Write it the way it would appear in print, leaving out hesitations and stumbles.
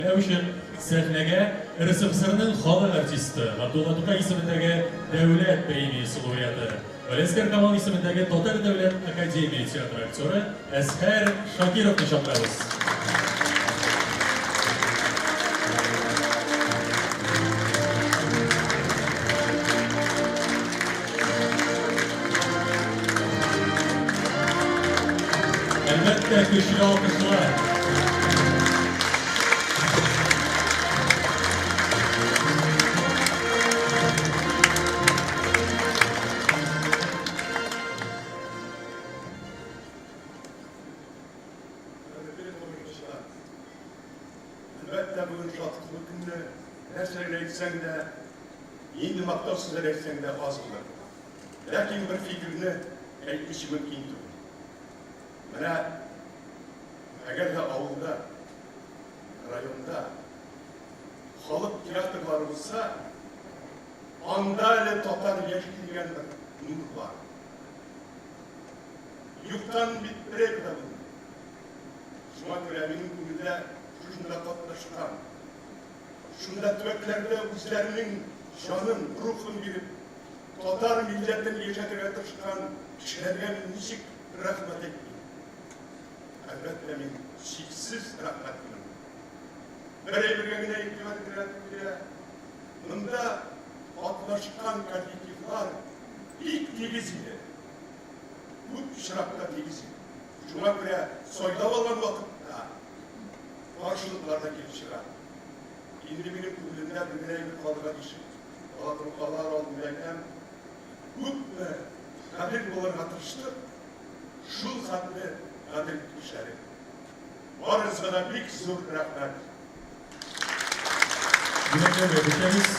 Өчен сәхнәгә РСФСРның халык артисты, Габдулла Тукай исемендәге Дәүләт премиясе лауреаты, Галиәсгар Камал исемендәге Татар дәүләт академия театры актеры Әзһәр Шакировны чакырабыз. Әлбәттә, көчле алкышлар. Әлбәттә, бүген шатлыклы көнне, нәрсә генә әйтсәң дә, нинди мактау сүзләре әйтсәң дә аз булыр. Ләкин бер фикерне әйтмичә мөмкин түгел. Менә әгәр дә авылда, районда халык театрлары булса, анда әле татар яши дигән бер нур бар. Юктан бит берәү дә булмый. Шуңа күрә минем күңелдә шушында катнашкан, шунда төбәкләрдә үзләренең җанын, рухын биреп, татар милләтен яшәтергә тырышкан кешеләргә мин ничек рәхмәт әйтмим? Әлбәттә, мин чиксез рәхмәтлемен. Бер әйбергә генә игътибар итәргә туры килә, монда катнашкан коллективлар бик тигез иде. Күп очракта тигез иде. Шуңа күрә сайлап алган вакытта каршылыклар да килеп чыга. Инде минем күңелемдә бер генә әйбер калырга тиеш. Алар алдында әйтәм, күпме гадел булырга тырыштык, шул хәтле гадел эшләдек. Барыгызга да бик зур рәхмәт. Бүләкләүгә күчәбез.